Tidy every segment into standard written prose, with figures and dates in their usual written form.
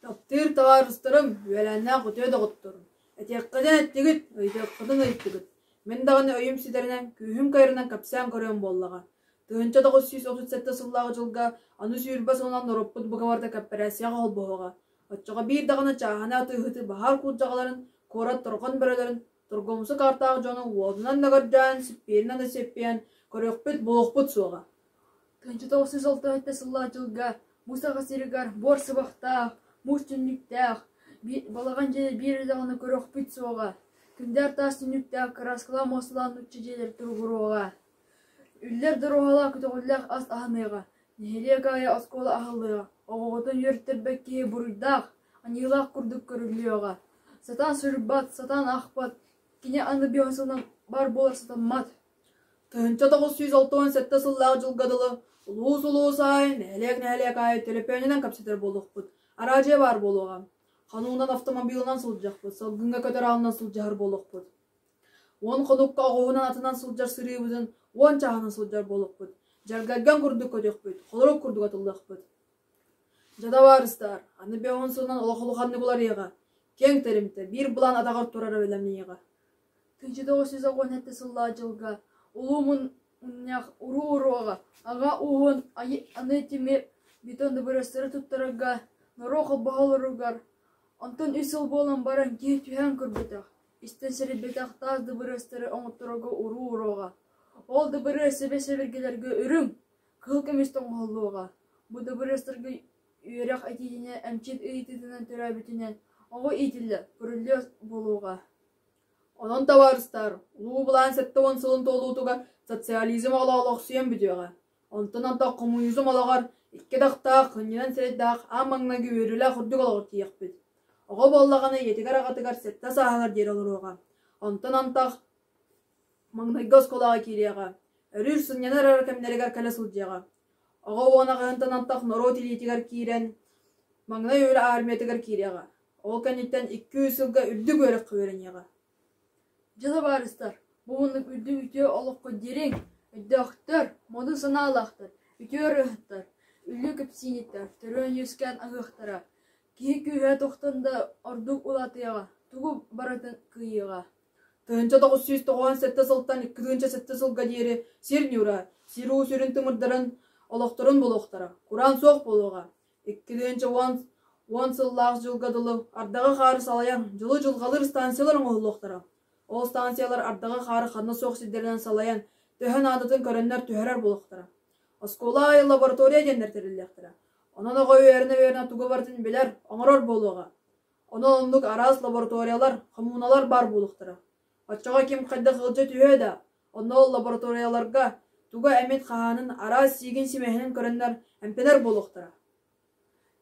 Таптыыр табаарыстарым, үөлээннээх үтүө доҕотторум, этиэххитин эттигит, ыйытыаххытын ыйыттыгыт. Мин даҕаны өйүм ситэринэн, күүһүм кыайарынан кэпсээн көрүөм буоллаҕа. 1937 сыллаах дьылга аны 20 сылынан норуоппут бука барыта кэппэрээссийэҕэ холбоһуоҕа. Оччоҕо биир даҕаны чааһынай атыыһыты баһаар куулдьаҕаларын, куорат торҕон бөрөлөрүн, торгуомсук аартаах дьону уотунан да көрдөөн, сиппиэринэн да сиппийэн көрүөхпүт, булуохпут суоҕа. 1967 сыллаах дьылга бу Саха сиригэр буор сыбахтаах, муус түннүктээх, балаҕан дьиэ биир даҕаны көрүөхпүт суоҕа. Күндээр таас түннүктээх кырааскалаах муосталаах нуучча дьиэлэр туругуруоҕа. Үллэр доруоһалаах көтөҕүллээх ас аһаныаҕа, нэһилиэк аайы оскуола аһыллыаҕа, оҕоҕутун үөрэттэрбэт киһи буруйдаах, аньыылаах курдук көрүллүөҕэ. Сатаан суруйбат, сатаан аахпат, кини аны биэс сылынан бар буолар сатаммат. 1967 сыллаах дьылга дылы улуус-улуус аайы, нэһилиэк-нэһилиэк аайы төлөпүөнүнэн кэпсэтэр буолуохпут, араадьыйа баар буолуоҕа. Хануунан автомобилынан сылдьыахпыт, салгыҥҥа көтөр аалынан сылдьыһар буолуохпут. 10 хонукка оҕуһунан атынан сылдьар сырыыбытын 10 чааһынан сылдьар буолуохпут. Дьаргайган курдук көтүөхпүт, холорук курдук атыллыахпыт. Дьэ, табаарыстаар, аны 50 сылынан олох улаханнык уларыйыаҕа. Киэҥ тэримтэ, биир былаан атаҕар турара бэлэмниэҕэ. 1997 сыллаах дьылга Улуу Мунньах уруу уруога аҕа ууһун аны тимир бетон дыбарыастары туттарарга норуот холбоһолоругар, онтон үс сыл буолан баран киһи түһээн көрбөтөх, истэн сэрэйбэтэх таас дыбарыастары оҥотторорго уруу уруога. Ол дыбарыас сэбэ-сэбиргэлэргэ үрүҥ, кыһыл көмүс тоҥоһуллуоҕа. Бу дыбарыастарга үөрэх этиитинэн, эмчит ыйытыытынан төрөөбүтүнэн оҕо иитиллэр, көрүллүө буолуоҕа. Онон, табаарыстаар, улуу былаан 70 сылын туолуутугар социализм олоҕо олохсуйан бүтүөҕэ. Онтон антах коммунизм олоҕор икки атахтаах, кынньанан сирэйдээх аан маҥнайгы үөрүүлээх үрдүк олоҕор тиийиэхпит. Оҕо буоллаҕына ийэтигэр-аҕатыгар сэттэ сааһыгар диэри олоруоҕа. Онтон антах маҥнайгы оскуолаҕа киириэҕэ, өрүүр сынньанар эрэ кэмнэригэр кэлэ сылдьыаҕа. Оҕо уон аҕыһынтан антах норуот илиитигэр киирэн, маҥнай үлэ армиятыгар киириэҕэ. Ол кэнниттэн 200 сылга үрдүк үөрэххэ үөрэниэҕэ. Дьэ, табаарыстар, бу маннык үрдүк үтүө олоххо дириҥ, өйдөөхтөр, модун санаалаахтар, үтүө ырыаһыттар, үллүү кэпсиинниттэр төрөөн-үөскээн аһыахтара. Киһи күүһэ тохтон да ордук улаатыаҕа, тугу барытын кыайыаҕа. 1997 сылтан 2007 сылга диэри сир ньуура, сир уу сүрүн тымырдарын олохторун булуохтара, кураан суох буолуоҕа. 2010 сыллаах дьылга дылы ардаҕы-хаары салайан, дьылы-дьылҕалыыр станциялар оҥоһуллуохтара. Ол станциялар ардаҕы-хаары ханна суох сирдэринэн салайан, төһө наадатын көрөннөр түһэрэр буолуохтара. Оскуола аайы лаборатория диэннэр тэриллиэхтэрэ. Онон оҕо үөрэнэ-үөрэнэ тугу барытын билэр, оҥорор буолуоҕа. Онон оннук араас лабораториялар, хомууналар баар буолуохтара. Оччоҕо ким хайдах ыалдьа түһүө да, онно ол лабораторияларга туга эмит хаһаанын араас сиигин-симэһинин көрөннөр эмтэнэр буолуохтара.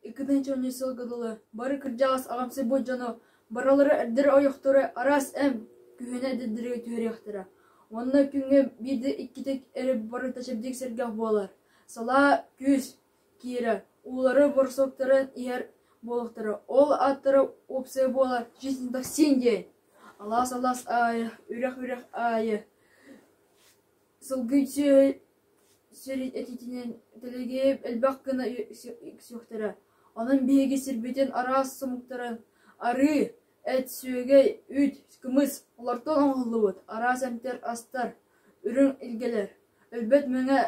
2010 сылга дылы бары кырдьаҕас аҕамсыйбыт дьону барылара эрдэрэ-ойохторо араас эмп күһүнэ эдэрдэргэ түһэриэхтэрэ уонна күҥҥэ биирдэ-иккитэ эрэ барыта чэбдик сэргэх буолар. Салаа күүс киирэ, уулары борсуоктарын иһэр буолуохтара. Ол ааттара уопсайа буолар «Жизнь токсин» диэн. Алаас-алаас аайы, үрэх-үрэх аайы сылгы сүөһү сир этитинэн тэлэгэйэ элбэх гына үксүөхтэрэ. Онон биһиги сирбитин араас омуктарын арыы, эт, сүөгэй, үүт, кымыс олортон оҥоһуллубут араас эмтэр, астар, үрүҥ илгэлэр, өлбөт мэҥэ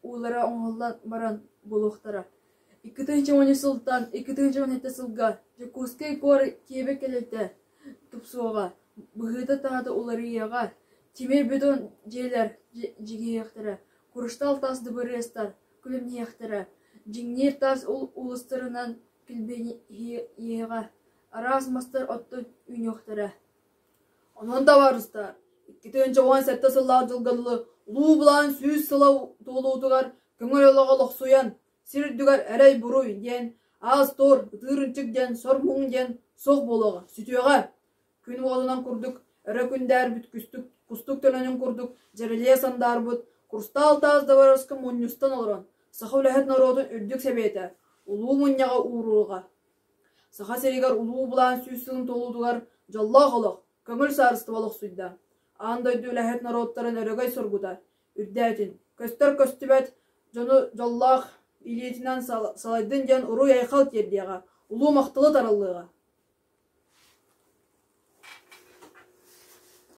уулара оҥоһуллан баран буолуохтара. 2010 сылтан 2017 сылга Дьокуускай куорат киэбэ кэлэтэ тупсуоҕа, быһыыта-таһаата уларыйыаҕа, тимир бетон дьиэлэр дьигиһиэхтэрэ, курустаал таас дыбарыастар күлүмнэһиэхтэрэ, дьиҥниир таас уулуссаларынан килбиэниэҕэ, араас мастар оттон үүнүөхтэрэ. Онон табаарыстар, 2017 сыллаах дьылга дылы Улуу Былаан 100 сыла туолуутугар көҥүл олоҕу олохсуйан, сир үрдүгэр эрэй-буруй диэн, аас-туор, ытыыр-ынчык диэн, сор-муҥ диэн суох буолуоҕа, сүтүөҕэ. Күн уолунан курдук өрө күндээрбит күстүк, кустук төлөнүн курдук дьэрэлийэ сандаарбыт курстаал таас дыбарыаска мунньустан олорон, Саха үлэһит норуотун үрдүк сэбиэтэ Улуу мунньаҕы ууруоҕа. Саха сиригэр улуу былаан сүүс сылын туолуутугар дьоллоох олох, көҥүл саарыстыба олохсуйда. Аан дойду үлэһит норуоттарын өрөгөй соргута үрдээтин, көстөр-көстүбэт дьону дьоллоох илиитинэн салайдын диэн уруй-айхал тиэрдиэҕэ, улуу махталы тараллыаҕа.